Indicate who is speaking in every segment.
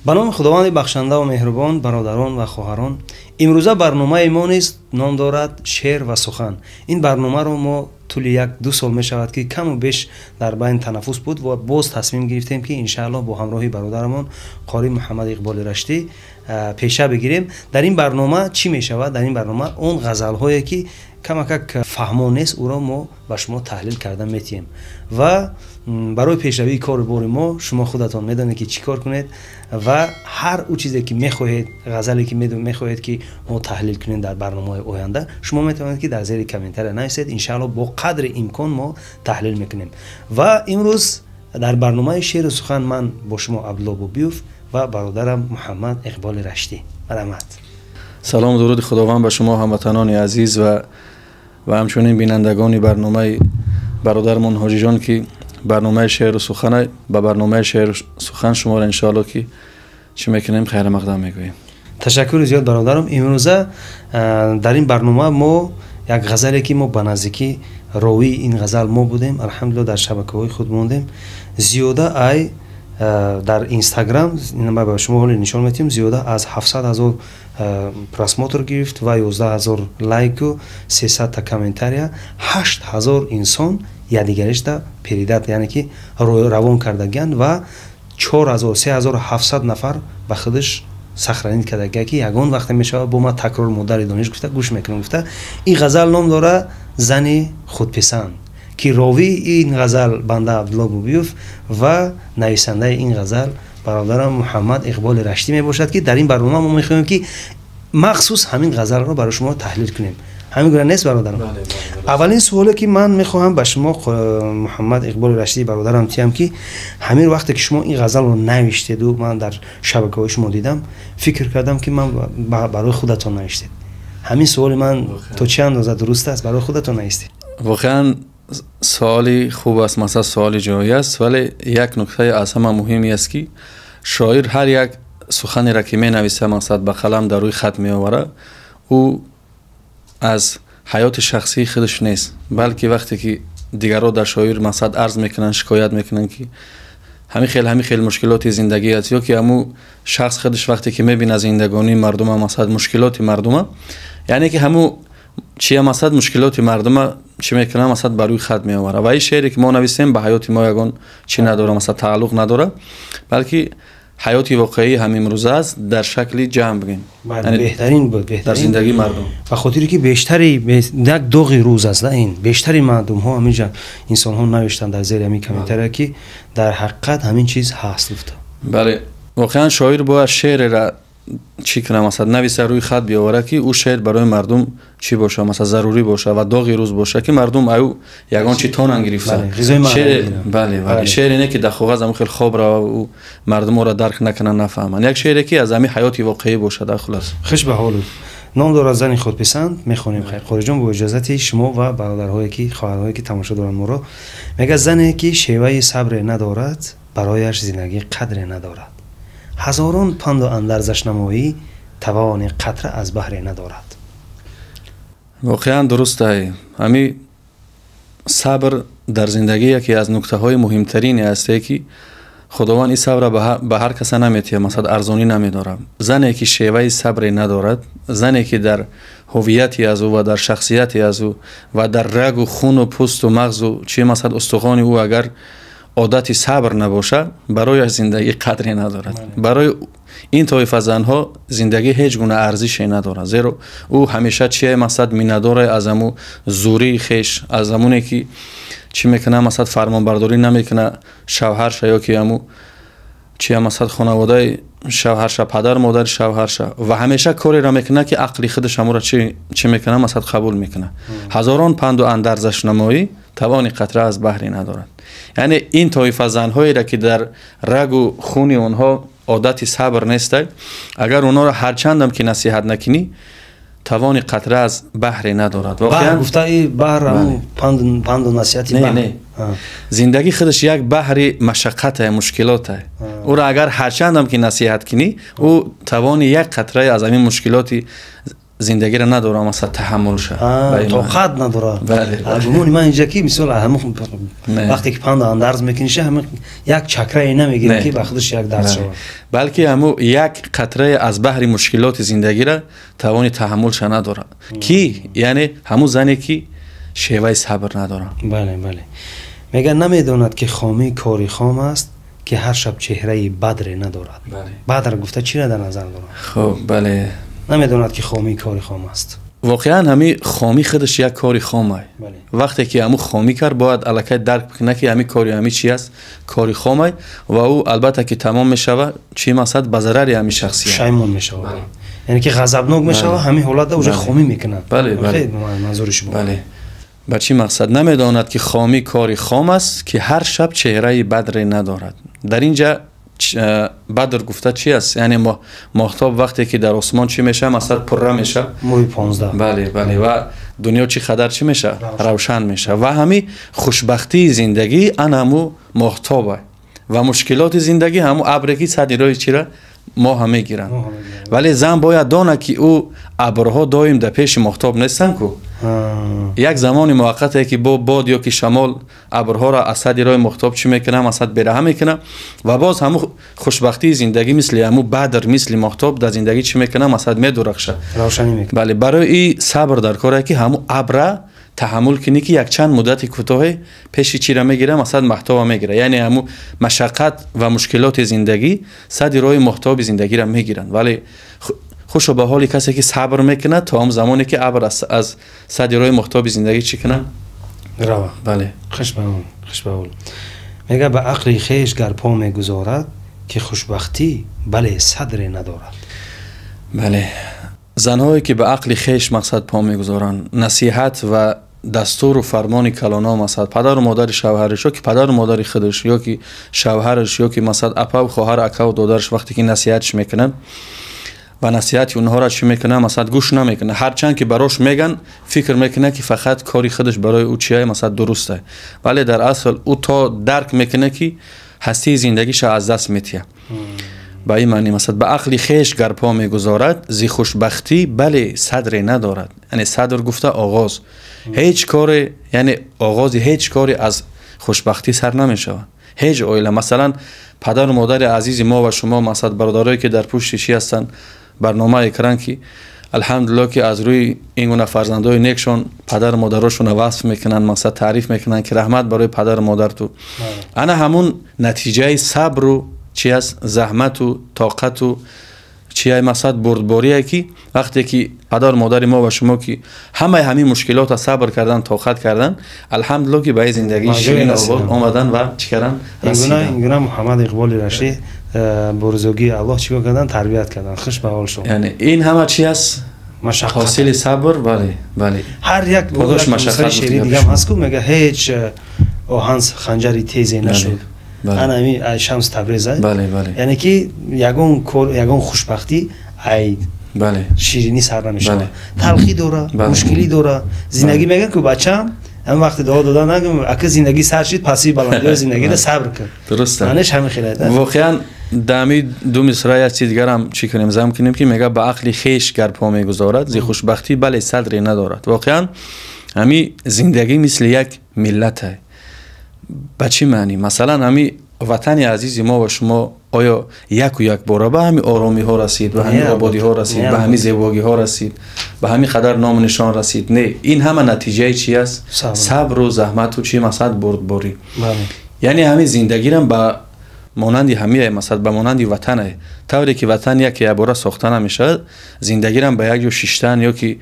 Speaker 1: Ба номи Худованди бахшанда ва меҳрубон, бародарон ва хоҳарон, имрӯза барномаи мо низ ном дорад «Шеър ва сухан». Ин барномаро мо тӯли 1-2 сол мешавад, ки каму беш дар байн танаффус буд ва боз тасмим гирифтем, ки иншааллоҳ бо ҳамроҳи бародарамон қори Муҳаммад Иқболи Раштӣ пеша бигирем. Дар ин барнома чӣ мешавад? Дар ин барнома он ғазалҳое, ки камакак фаҳмо нест, ӯро мо ба шумо таҳлил карда метиҳем. Ва барои пешравии кору бори мо шумо худатон медонед, ки чӣ кор кунед ва ҳар ӯ чизе, ки мехоҳед, ғазале, ки мехоҳед, ки мо таҳлил кунем дар барномаҳои оянда, шумо метавонед, ки дар зери комментария нависед. Иншаалло, бо қадри имкон мо таҳлил мекунем. Ва имрӯз дар барномаи «Шеъру сухан» ман бо шумо Абдулло Бубиёв ва бародарам Муҳаммад Иқболи Раштӣ. Марҳамат.
Speaker 2: Салом, дуруди Худованд ба шумо, ҳамватанони азиз, ва ҳамчунин бинандагони барномаи бародармон Ҳоҷиҷон, ки барномаи «Шеъру сухан». Ба барномаи «Шеъру сухан» шуморо, иншоалло, ки чӣ мекунем, хайрмақдам мегӯем.
Speaker 1: Ташаккури зиёд, бародарам. Имрӯза дар ин барнома мо як ғазале, ки мо ба наздикӣ ровии ин ғазал мо будем, алҳамдулилло, дар шабакаҳои худ мондем, зиёда ай дар Инстаграм ба шумо ҳоле нишон медиҳем, зиёда аз 700 ҳазор просмотр гирифт ва 11 ҳазор лайку 300-та комментария, 8000 инсон якдигаришда передать, яъне ки равон кардагиянд, ва 4000, 3700 нафар ба худаш сохранить кардагия, ки ягон вақте мешавад, бо ма такрор модари дониш гуфта гӯш мекунам гуфта. Ин ғазал ном дора «Зани худписанд», ки ровии ин ғазал банда Абдулло Бубиёв ва нависандаи ин ғазал бародарам Муҳаммад Иқболи Раштӣ мебошад, ки дар ин барнома мо мехоҳем, ки махсус ҳамин ғазалро барои шумо таҳлил кунем. Ҳамин гуна нест, бародарам? Аввалин суоле, ки ман мехоҳам ба шумо, Муҳаммад Иқболи Раштӣ бародарам, тиям, ки ҳамин вақте ки шумо ин ғазалро навиштеду ман дар шабакаҳои шумо дидам, фикр кардам, ки ман барои худатон навиштед. Ҳамин суоли ман то чӣ андоза дуруст аст? Барои худатон навиштед?
Speaker 2: Воқеан, суоли хуб аст, масалан, суоли ҷоӣ аст, вале як нуктаи аз ҳама муҳиме аст, ки шоир ҳар як суханеро, ки менависа, мақсад, ба қалам дар рӯи хат меоварад, ӯ аз ҳаёти шахсии худаш нест, балки вақте ки дигарро дар шоир, мақсад, арз мекунанд, шикоят мекунанд, ки ҳамин хел, ҳамин хел мушкилоти зиндагӣ аст, ё ки ҳамун шахс худаш вақте ки мебинад зиндагонии мардума, мақсад, мушкилоти мардума, яъне ки ҳамун чия, мақсад, мушкилоти мардума чӣ мекунад, мақсад, ба рӯи хат меоварад. Ва ин шеъре, ки мо нависем, ба ҳаёти мо ягон чӣ надорад, масалан, тааллуқ надорад, балки ҳаёти воқеии ҳамимрӯза аст, дар шакли ҷамъ бигем.
Speaker 1: Беҳтарин буд.
Speaker 2: Дар зиндагии мардум.
Speaker 1: Ба хотире ки бештари як доғи рӯз аст ин, бештари мардумҳо, ҳаминҷа инсонҳо навиштанд дар зери ҳамин комментария, ки дар ҳақиқат ҳамин чиз ҳаст гуфта.
Speaker 2: Бале, воқеан, шоир бояд шеърера чӣ кунад, масалан, нависа, рӯи хат биёварад, ки ӯ шеър барои мардум чӣ боша, масалан, зарурӣ боша ва доғи рӯз боша, ки мардум аю ягон чӣ тонан гирифта. Бале, шеъре не, ки дар коғаз ҳамун хел хоб рава, ӯ мардум ӯро дарк накунанд, нафаҳманд. Як шеъре, ки аз ҳамин ҳаёти воқеӣ боша, дар хулос.
Speaker 1: Хуш ба ҳолут. Ном дорад «Зани худписанд». Мехонем, хайр, қориҷон, бо иҷозати шумо ва бародарҳое ки, хоҳарҳое ки тамошо доранд моро. Мегӯяд: зане ки шеваи сабре надорад, барояш зиндагӣ қадре надорад. Ҳазорон панду андарзаш намоӣ, тавони қатра аз баҳре надорад.
Speaker 2: Воқеан, дурустай. Ҳами сабр дар зиндагӣ яке аз нуктаҳои муҳимтарине ҳасте, ки Худованд ин сабра ба ҳар каса наметиҳад, масалан, арзонӣ намедорад. Зане ки шеваи сабре надорад, зане ки дар ҳувияти аз ӯ ва дар шахсияти аз ӯ ва дар рагу хуну пӯсту мағзу чи, масалан, устухони ӯ агар одати сабр набошад, барояш зиндагӣ қадре надорад. Барои ин тоифа занҳо зиндагӣ ҳеҷ гуна арзише надорад, зеро ӯ ҳамеша чие, мақсад, миннатдоре аз ҳаму зурии хеш, аз ҳамоне ки чӣ мекунад, масалан, фармонбардорӣ намекунад шавҳарша ё ки ҳаму чия, масалан, хонаводаи шавҳарша, падар модари шавҳарша, ва ҳамеша кореро мекунад, ки ақли худаш ҳамуро чӣ мекунад, масалан, қабул мекунад. Ҳазорон панду андарзаш намоӣ, тавони қатра аз баҳре надорад. Яъне ин тоифа занҳоеро, ки дар рагу хуни онҳо одати сабр нестай, агар онҳоро ҳарчандам ки насиҳат накунӣ, тавони қатра аз баҳре надорад.
Speaker 1: Гуфтаи баҳр панду насиҳати.
Speaker 2: Не, зиндагӣ худаш як баҳри машаққатае, мушкилотае. Ӯро агар ҳарчандам ки насиҳат кунӣ, ӯ тавони як қатрае аз ҳамин мушкилоти зиндагиро надорад, масалан таҳаммулша
Speaker 1: тоқат надорад. Гумони ман инҷа ки мисол вақте ки панду андарз мекуниша, ҳама як чакрае намегирад, ки ба худаш як дарс шавад,
Speaker 2: балки ҳаму як қатрае аз баҳри мушкилоти зиндагиро тавони таҳаммулша надорад, ки яъне ҳамун зане ки шеваи сабр надорад.
Speaker 1: Бале, бале. Мегӯяд, намедонад, ки хомӣ кори хом аст, ки ҳар шаб чеҳраи бадре надорад. Бадр гуфта чиро дар назар дорад?
Speaker 2: Хуб, бале.
Speaker 1: Намедонад, ки хомӣ кори хом аст.
Speaker 2: Воқеан, ҳами хомӣ худаш як кори хомай. Вақте ки ҳаму хомӣ кард, бояд аллакай дарк бикунад, ки ҳами кори ҳами чи аст, кори хомай, ва ӯ албатта ки тамом мешавад, чӣ мақсад, ба зарари ҳами шахсият.
Speaker 1: Пушаймон мешавад, яъне ки ғазабнок мешавад, ҳамин ҳолатда уже хомӣ мекунад.
Speaker 2: Бале, бале.
Speaker 1: Манзури шумо.
Speaker 2: Бале. Ба чӣ мақсад? Намедонад, ки хомӣ кори хом аст, ки ҳар шаб чеҳраи бадре надорад. Дар ин ҷа бадр гуфта чи аст? Яъне моҳтоб вақте ки дар осмон чӣ мешавад, масалан, пурра мешавад.
Speaker 1: Моҳи 15.
Speaker 2: Бале, бале. Ва дунё чӣ қадар чӣ мешавад, равшан мешавад. Ва ҳами хушбахтии зиндагӣ ана ҳаму моҳтоба ва мушкилоти зиндагӣ ҳаму абре, ки сади роҳи чира моҳа мегиранд. Вале зан бояд донад, ки ӯ абрҳо доим дар пеши моҳтоб нестанд ку. Як замони муваққате, ки бо бод ё ки шамол абрҳоро аз сади роҳи моҳтоб чӣ мекунад, масалан, бераҳа мекунад. Ва боз ҳаму хушбахтии зиндагӣ мисли ҳаму бадр, мисли моҳтоб дар зиндагӣ чӣ мекунад, масалан, медурахшад.
Speaker 1: Равшанӣ мекунад.
Speaker 2: Бале. Барои и сабр дар коре, ки ҳаму абра таҳаммул кунӣ, ки якчанд муддати кӯтоҳе пеши чира мегирад, масалан, маҳтоба мегирад. Яъне ҳаму машаққат ва мушкилоти зиндагӣ сади роҳи моҳтоби зиндагиро мегиранд, вале хушо ба ҳоли касе, ки сабр мекунад то он замоне, ки абр аз сади роҳи моҳтоби зиндагӣ чӣ кунад?
Speaker 1: Рава.
Speaker 2: Бале.
Speaker 1: Хуш ба он, хуш ба ҳол. Мега, ба ақли хеш гар по мегузорад, ки хушбахтӣ, бале, садре надорад.
Speaker 2: Бале, занҳое ки ба ақли хеш, мақсад, по мегузоранд, насиҳат ва дастуру фармони калоно, масалан, падару модари шавҳараш ё ки падару модари худаш ё ки шавҳараш ё ки, масалан, апаву хоҳар, акаву додараш, вақте ки насиҳатш мекунанд ва насиҳати онҳоро чӣ мекунад, масалан, гӯш намекунад, ҳарчанд ки барош меган, фикр мекунад, ки фақат кори худаш барои ӯ чия, масалан, дурусте, вале дар асл ӯ то дарк мекунад, ки ҳастии зиндагиша аз даст метиҳад. Ба ин маъни, масалан, ба ақли хеш гар по мегузорад, зи хушбахтӣ, бале, садре надорад. Яъне садр гуфта оғоз ҳеҷ коре, яъне оғози ҳеҷ коре аз хушбахтӣ сар намешавад. Ҳеҷ оила, масалан, падару модари азизи мо ва шумо, масалан, бародарое ки дар пушти чӣ ҳастанд, барнома экран, ки алҳамдулилло, ки аз рӯи ин гуна фарзандои некшон падару модарошонро васф мекунанд, масалан, таъриф мекунанд, ки раҳмат барои падару модарту. Ана ҳамун натиҷаи сабру чи аст, заҳмату тоқату чия, масалан, бурдборие, ки вақте ки падару модари мо ва шумо ки ҳамаи ҳамин мушкилотро сабр кардан, тоқат кардан, алҳамдулилло, ки ба ин зиндагии ширин обод омадан ва чӣ кардан, расидан.
Speaker 1: Ингуна Муҳаммад Иқболи Рашид бурзугии Аллоҳ чӣ кор кардан, тарбият кардан. Хуш ба ҳол шумо.
Speaker 2: Яъне ин ҳама чи аст? Ҳосили сабр. Бале, бале.
Speaker 1: Ҳар як
Speaker 2: подош машаққат.
Speaker 1: Шеъри дигам ҳаст ку, мега, ҳеҷ оҳан ханҷари тезе нашуд. Ана ҳами Шамс Табреза.
Speaker 2: Бале, бале.
Speaker 1: Яъне ки ягон кор, ягон хушбахтӣ ай ширинӣ сар намешавад, талхӣ дора, мушкилӣ дора зиндагӣ. Мегӯяд ку, бачам, ҳам вақти дуо додан нагум, ака зиндагӣ сар шид, паси баландиҳои зиндагиро сабр кун.
Speaker 2: Дуруст.
Speaker 1: Маънеш ҳамин хел.
Speaker 2: Воқеан, дами ду мисра як чиз дигарам чӣ кунем, зам кунем, ки мега, ба ақли хеш гар по мегузорад, зи хушбахтӣ, бале, садре надорад. Воқеан, ҳами зиндагӣ мисли як миллате. Ба чӣ маънӣ? Масалан, ҳами ватани азизи мо ва шумо оё яку якбора ба ҳами оромиҳо расид, ба ҳами ободиҳо расид, ба ҳами зебогиҳо расид, ба ҳами қадар ному нишон расид? Не, ин ҳама натиҷаи чи аст? Сабру заҳмату чи, масалан, бурдборӣ. Яъне ҳамин зиндагирам ба монанди ҳамие, масалан, ба монанди ватане. Тавре ки ватан яке якбора сохта намешавад, зиндагирам ба як ҷо шиштан ё ки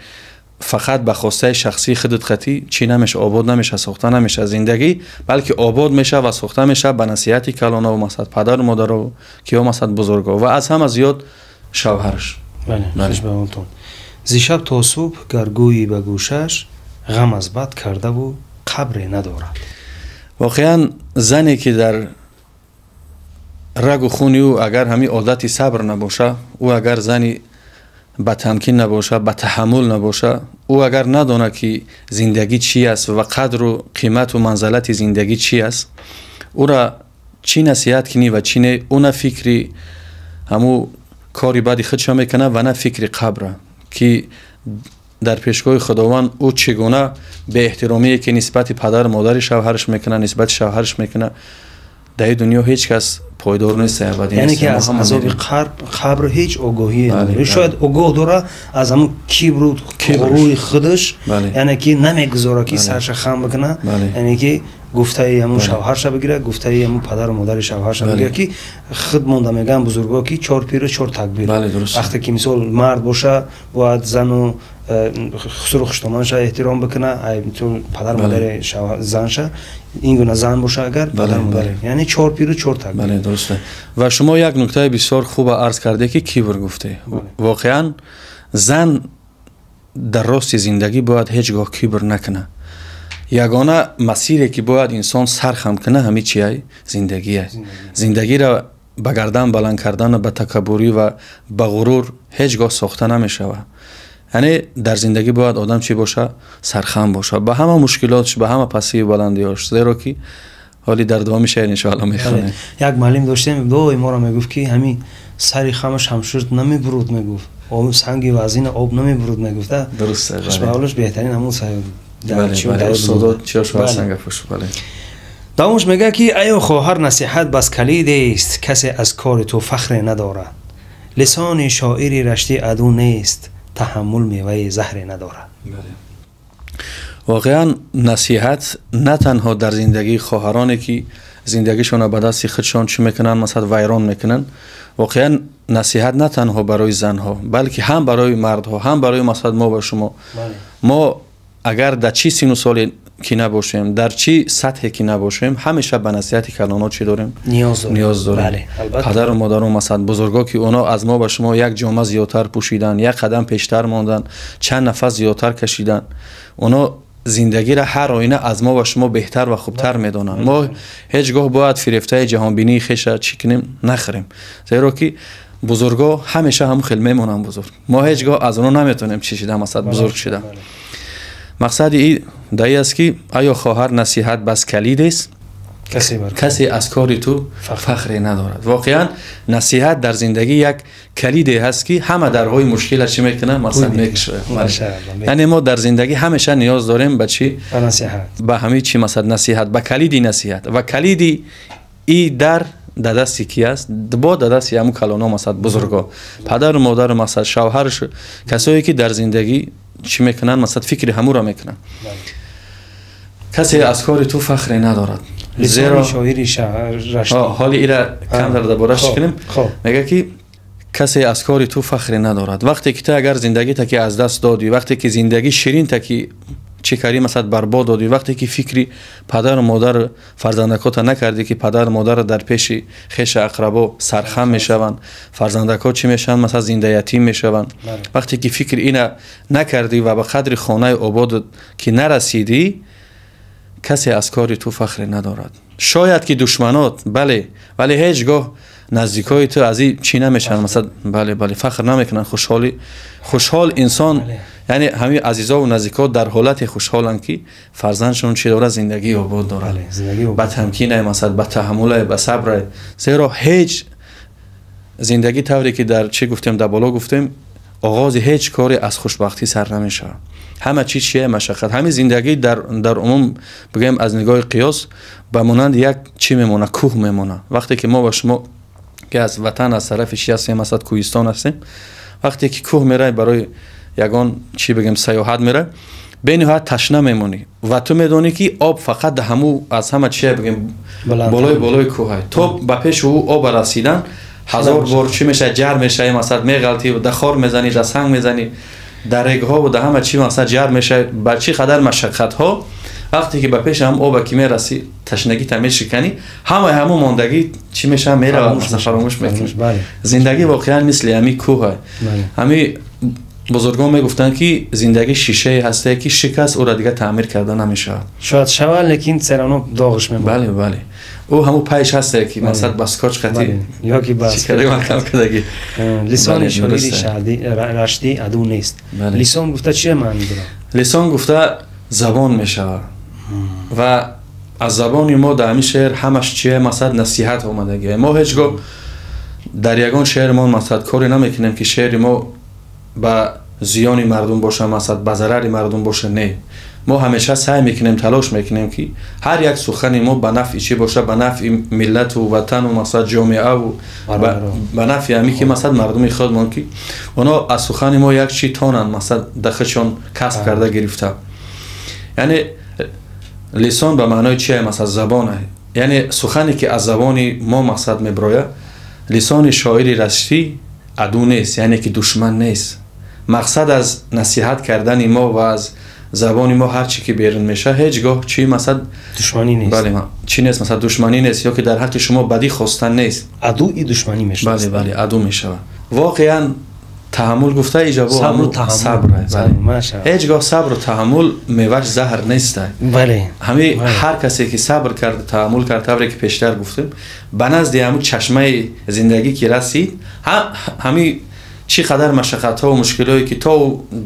Speaker 2: фақат ба хостаи шахсии худат қатӣ чӣ намеша, обод намеша, сохта намеша зиндагӣ, балки обод меша ва сохта меша ба насиҳати калонову, масалан, падару модарову, киё, масалан, бузурго ва аз ҳама зиёд шавҳараш.
Speaker 1: Зи шаб то субҳ гар гӯйӣ ба гӯшаш, ғам аз бад кардаву қабре надорад.
Speaker 2: Воқеан, зане ки дар рагу хуни ӯ агар ҳамин одати сабр набоша, ӯ агар зани ба тамкин набоша, ба таҳаммул набоша, ӯ агар надонад, ки зиндагӣ чи аст ва қадру қимату манзалати зиндагӣ чи аст, ӯра чӣ насиҳат кунӣ ва чӣ не, ӯ на фикри ҳамун кори бади худша мекунад ва на фикри қабра. Ки дар пешгоҳи Худованд ӯ чӣ гуна беэҳтиромие ки нисбати падару модари шавҳараш мекунад, нисбати шавҳараш мекунад, дар ин дунё ҳеҷ кас пойдор нест, абадӣ
Speaker 1: яъне
Speaker 2: нест.
Speaker 1: Ки аз азоби қабр ҳеҷ огоҳие надорад. Шояд огоҳ дора аз ҳамун кибру ғурури худаш, яъне ки намегузора ки сарша хам бикунад, яъне ки гуфтаи ҳамун шавҳарша бигирад, гуфтаи ҳамун падару модари шавҳарша бигирад, ки худ монда мегӯянд бузургҳо, ки чор пиру чор такбир. Вақте ки мисол мард боша, бояд зану хусуру хуштоманша эҳтиром бикуна, падару модари занша ин гуна зан боша, агар падару модари, яъне чор пиру чор такбир.
Speaker 2: Дуруст. Ва шумо як нуктаи бисёр хуба арз карде, ки кибр гуфте. Воқеан, зан дар рости зиндагӣ бояд ҳеҷ гоҳ кибр накунад. Ягона масире ки бояд инсон сархам кунад, ҳами чиай? Зиндагие. Зиндагиро ба гардан баланд кардану ба такаббурӣ ва ба ғурур ҳеҷ гоҳ сохта намешавад. Яъне дар зиндагӣ бояд одам чӣ боша? Сархам боша ба ҳама мушкилотш, ба ҳама пастию баландиҳош, зеро ки ҳоли дар давоми шеър иншоалло мехонем.
Speaker 1: Як муаллим доштем, доим моро мегуфт, ки ҳамин сари хамаш ҳамшурт намебуруд, мегуфт, санги вазина об намебуруд, мегуфта.
Speaker 2: Дуруст.
Speaker 1: Хушбаҳолаш беҳтарин ҳамун.
Speaker 2: Устодо чиёш ҳастан гапош, бале.
Speaker 1: Давомаш мегӯяд, ки айё хоҳар, насиҳат бас калидест, касе аз кори ту фахре надорад, лисони шоири раштӣ аду нест, таҳаммул меваи заҳре надорад.
Speaker 2: Воқеан, насиҳат на танҳо дар зиндагии хоҳароне ки зиндагишонро ба дасти худшон чӣ мекунанд, масалан, вайрон мекунанд. Воқеан, насиҳат на танҳо барои занҳо, балки ҳам барои мардҳо, ҳам барои, масалан, мо ва шумо. Мо агар дар чӣ сину соле ки набошем, дар чӣ сатҳе ки набошем, ҳамеша ба насиҳати калонҳо чӣ дорем? Ниёз дорем. Падару модару, масалан, бузургҳо, ки онҳо аз мо ба шумо як ҷома зиёдтар пӯшиданд, як қадам пештар монданд, чанд нафас зиёдтар кашиданд, онҳо зиндагиро ҳар оина аз мо ва шумо беҳтар ва хубтар медонанд. Мо ҳеҷ гоҳ бояд фирефтаи ҷаҳонбинии хеша чӣ кунем? Нахӯрем, зеро ки бузургҳо ҳамеша ҳамун хел мемонанд бузург. Мо ҳеҷ гоҳ аз онҳо наметавонем чӣ шида, масалан, бузург шида. Мақсади и даи аст, ки айё хоҳар, насиҳат бас калидест, касе аз кори ту фахре надорад. Воқеан, насиҳат дар зиндагӣ як калиде ҳаст, ки ҳама дарҳои мушкила чӣ мекунад, масалан, мекушояд. Яъне мо дар зиндагӣ ҳамеша ниёз дорем ба чӣ? Ба ҳамин чӣ, масалан, насиҳат, ба калиди насиҳат. Ва калиди и дар дасти ки аст? Бо дар дасти ҳамун калоно, масалан, бузурго, падару модару, масалан, шавҳарш, касое ки дар зиндагӣ чӣ мекунанд, масалан, фикри ҳамуро мекунанд. Касе аз кори ту фахре надорад,
Speaker 1: зеро
Speaker 2: ҳоли ира камтар дар бораш кунем. Мега, ки касе аз кори ту фахре надорад. Вақте ки ту агар зиндагита ки аз даст додӣ, вақте ки зиндагӣ ширинта ки чӣ кардӣ, масалан, барбод додӣ, вақте ки фикри падару модар, фарзандакота накардӣ, ки падару модарро дар пеши хеша ақрабо сархам мешаванд, фарзандакот чӣ мешаванд, масалан, зиндаятим мешаванд, вақте ки фикри ина накардӣ ва ба қадри хонаи обод ки нарасидӣ, касе аз кори ту фахре надорад. Шояд ки душманот, бале, вале ҳеҷ гоҳ наздикои ту аз и чӣ намешаванд, масалан, бале, фахр намекунанд. Хушҳоли хушҳол инсон, яъне ҳамин азизову наздикот дар ҳолате хушҳоланд, ки фарзандшон чӣ дорад? Зиндагии обод дорад, ба тамкинае, масалан, ба таҳаммулае, ба сабрае. Зеро ҳеҷ зиндагӣ, тавре ки дар чӣ гуфтем, дар боло гуфтем, оғози ҳеҷ коре аз хушбахтӣ сар намешавад. Ҳама чиз чие? Машаққат. Ҳамин зиндагӣ дар умум бигӯем, аз нигоҳи қиёс ба монанди як чӣ мемонад? Кӯҳ мемонад. Вақте ки мо ва шумо ки аз ватан, аз тарафи чӣ ҳастем, масалан, кӯҳистон ҳастем, вақте ки кӯҳ мерай, барои ягон чӣ бигем, саёҳат мерай, бениҳоят ташна мемонӣ ва ту медонӣ, ки об фақат ҳаму аз ҳама чия бигем, болои кӯҳай. То ба пеши ӯ оба расидан ҳазор бор чӣ мешавад? Ҷар мешавӣ, масалан, меғалтӣ, да хор мезанӣ, да санг мезанӣ, дар регҳову да ҳама чӣ, масалан, ҷар мешавад, ба чӣ қадар машаққатҳо. Вақте ки ба пеши ҳам оба ки мерасӣ, ташнагита мешиканӣ, ҳамаи ҳамун мондагӣ чӣ мешавад? Меравад, масалан, фаромӯш мекунӣ. Зиндагӣ воқеан мисли ҳамин кӯҳ. Ҳами бузургон мегуфтанд, ки зиндагӣ шишае ҳастае, ки шикаст, ӯро дигар таъмир карда намешавад.
Speaker 1: Шояд шавад, лекин серано доғш мемонад.
Speaker 2: Бале, ӯ ҳамун пайш ҳастае, ки масалан, ба скотч қати
Speaker 1: ёки ба
Speaker 2: маҳкам кардагӣ.
Speaker 1: Лисони шоири раштӣ аду нест. Лисон гуфта чие маъни дорад?
Speaker 2: Лисон гуфта забон мешавад ва аз забони мо дар ҳамин шеър ҳамаш чие, масалан, насиҳат омадагӣ. Мо ҳеҷ гоҳ дар ягон шеъримон, масалан, коре намекунем, ки шеъри мо ба зиёни мардум боша, масалан ба зарари мардум боша, не. Мо ҳамеша саъй мекунем, талош мекунем, ки ҳар як сухани мо ба нафъи чӣ боша, ба нафъи миллату ватану масалан ҷомеаву ба нафъи ҳами ки масалан мардуми худмон, ки оно аз сухани мо як чӣ тонанд, масалан дахашон касб карда гирифта. Яъне лисон ба маънои чие? Масалан забон, яъне сухане ки аз забони мо мақсад меброяд, лисони шоири раштӣ аду нест, яъне ки душман нест. Мақсад аз насиҳат кардани мо ва аз забони мо ҳар чӣ ки берун мешавад, ҳеҷ гоҳ чӣ масалан
Speaker 1: душманӣ нест.
Speaker 2: Бале, чӣ нест, масалан душманӣ нест ё ки дар ҳаққи шумо бадӣ хостан нест.
Speaker 1: Аду и душманӣ мешавад.
Speaker 2: Бале, бале, аду мешавад. Воқеан таҳаммул гуфта иҷобо сабр. Ҳеҷ гоҳ сабру таҳаммул меваш заҳр нест.
Speaker 1: Бале.
Speaker 2: Ҳами ҳар касе ки сабр кард, таҳаммул кард, тавре ки пештар гуфтем, ба назди ҳамун чашмаи зиндагӣ ки расид, ҳами чӣ қадар машаққатҳо мушкилое ки то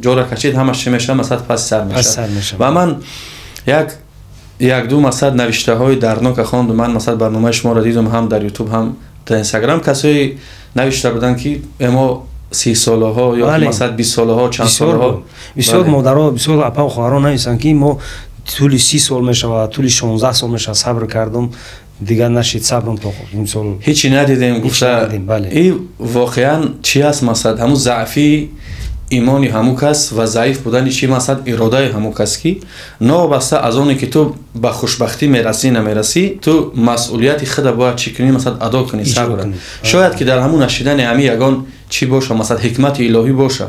Speaker 2: ҷора кашид, ҳамаш чӣ мешавад, масалан паси сар мешавад. Ва ман як-ду масалан навиштаҳои дарднока хондум. Ман масалан барномаи шуморо дидум ҳам дар ютуб, ҳам дар инстаграм. Касое навишта буданд, ки мо 30 солаҳо ё масалан 20 солаҳо, чанд солаҳо.
Speaker 1: Бисёр модаро, бисёр апа хоҳарон нависанд, ки мо тӯли 30 сол мешавад, тӯли 16 сол мешавад, сабр кардум, дигар нашид сабрум, то мисол
Speaker 2: ҳечи надидем гуфта. И воқеан чи аст, масалан ҳамун заъфи имони ҳамун кас ва заиф будани чи масалан иродаи ҳамун кас, ки новобаста аз оне ки ту ба хушбахтӣ мерасӣ намерасӣ, ту масъулияти худа бояд чӣ кунӣ, масалан адо кунӣ сабра. Шояд ки дар ҳамун нашидани ҳами ягон чӣ боша, масалан ҳикмати илоҳӣ боша,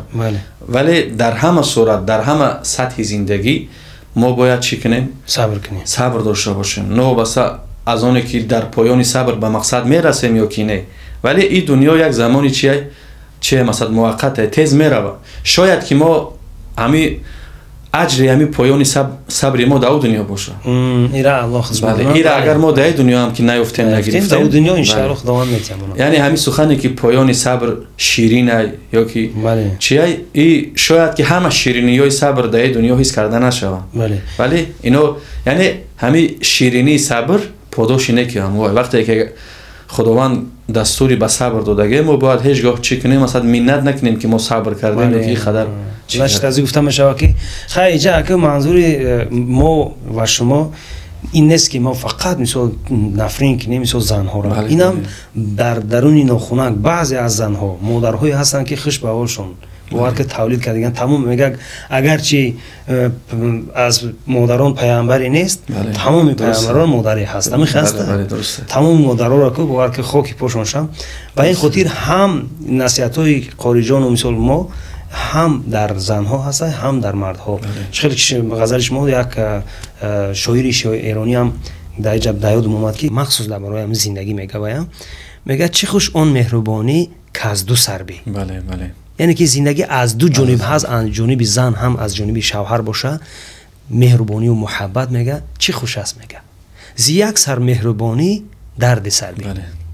Speaker 2: вале дар ҳама сурат, дар ҳама сатҳи зиндагӣ мо бояд чӣ кунем?
Speaker 1: Сабр кунем,
Speaker 2: сабр дошта бошем, новобаста аз оне ки дар поёни сабр ба мақсад мерасем ё ки не. Вале ин дунё як замони чие, че масалан муваққате, тез мерава. Шояд ки мо ҳами аҷри ҳами поёни сабри мо дар ӯ дунё боша.
Speaker 1: Ира Аллоҳ хизмат.
Speaker 2: Ира агар мо дар дунё ҳам ки наёфтем, нагирифтем,
Speaker 1: дар дунё иншааллоҳ Худованд метиҳад.
Speaker 2: Яъне ҳами сухане ки поёни сабр ширинай ё ки чиай, и шояд ки ҳама шириниҳои сабр дар дунё ҳис карда нашаванд. Вале ино яъне ҳами ширинии сабр подоши неки ҳамвой. Вақте ки Худованд дастури ба сабр додагӣ, мо бояд ҳеҷ гоҳ чӣ кунем, масалан миннат накунем, ки мо сабр кардем ё ки ин қадар.
Speaker 1: Аз гуфта мешавад, ки хай иҷа ака манзури мо ва шумо ин нест, ки мо фақат мисол нафрин кунем мисол занҳоро. Инам дар даруни нохунак баъзе аз занҳо, модарҳое ҳастанд, ки хуш ба ҳолшон бовар ки тавлид кардаган тамом мегӯяд, агарчи аз модарон паямбаре нест, тамоми паямбарон модаре ҳаст. Ҳамин хаст, тамоми модароро ку бовар ки хоки пошон шам. Ба ин хотир ҳам насиҳатҳои қориҷону мисол мо ҳам дар занҳо ҳастанд, ҳам дар мардҳо. Хеле ғазали шумо як шоири эронӣ ҳам дар иҷа дар ёдам омад, ки махсус дар барои ҳамин зиндагӣ мегаваям, мегӯяд: чӣ хуш он меҳрубонӣ, ки аз ду сар би. Яъне ки зиндагӣ аз ду ҷониб ҳаст, аз ҷониби зан ҳам аз ҷониби шавҳар боша, меҳрубонию муҳаббат, мега, чӣ хуш аст, мега, зи як сар меҳрубонӣ дарди сар би.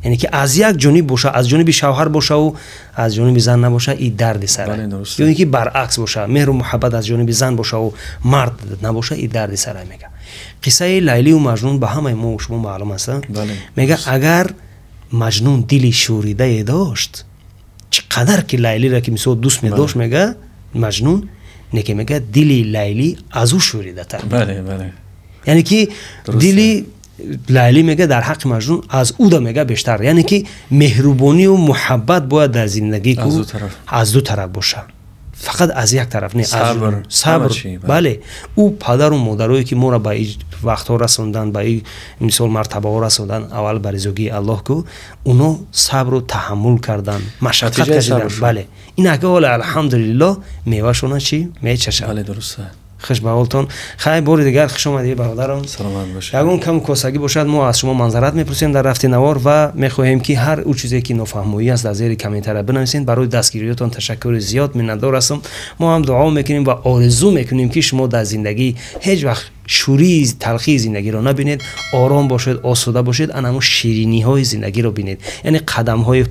Speaker 1: Яъне ки аз як ҷониб боша, аз ҷониби шавҳар бошаву аз ҷониби зан набоша, и дарди сар. Ё ин ки баръакс боша, меҳру муҳаббат аз ҷониби зан бошаву мард набоша, и дарди сар, мега. Қиссаи Лайлию Маҷнун ба ҳамаи мо шумо маълум аст. Мега, агар Маҷнун дили шӯридае дошт, чӣ қадар ки Лайлиро ки мисол дӯст медошт, мега, Маҷнун неке, мега, дили Лайлӣ аз ӯ шӯридатар. Яъне ки дили Лайли, мега, дар ҳаққи Маҷнун аз ӯ да, мега, бештар. Яъне ки меҳрубонию муҳаббат бояд дар зиндагӣ аз ду тараф боша, фақат аз як тараф не. Сабр, бале. Ӯ падару модарое ки моро ба вақтҳо расонданд, ба мисол мартабаҳо расонданд, аввал ба ризогии Аллоҳ ку, уно сабру таҳаммул карданд, машаққат кашиданд. Бале, ин ака ҳоле алҳамдулиллоҳ мевашона чӣ мечашад. Хуш ба ҳолтон. Хай, бори дигар хуш омадӣ, бародарам.
Speaker 2: Саломат бошед.
Speaker 1: Ягон кам косагӣ бошад, мо аз шумо манзарат мепурсем дар рафти навор ва мехоҳем, ки ҳар ӯ чизе ки нофаҳмоӣ аст, дар зери комментария бинависед. Барои дастгириётон ташаккури зиёд, миннатдор ҳастам. Мо ҳам дуо мекунем ва орзу мекунем, ки шумо дар зиндагӣ ҳеҷ вақт шӯрии талхии зиндагиро набинед, ором бошед, осуда бошед, ан ҳамун шириниҳои зиндагиро бинед, яъне қадамҳои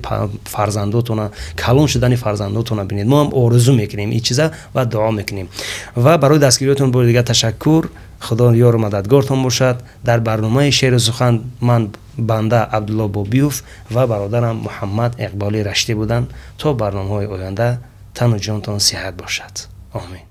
Speaker 1: фарзандотона, калон шудани фарзандотона бинед. Мо ҳам орзу мекунем ин чиза ва дуо мекунем. Ва барои дастгириётон бори дигар ташаккур. Худо ёру мададгортон бошад. Дар барномаи Шеру сухан ман банда Абдулло Бобиёв ва бародарам Муҳаммад Иқболи Раштӣ буданд. То барномаҳои оянда. Тану ҷонтон сиҳат бошад. Омин.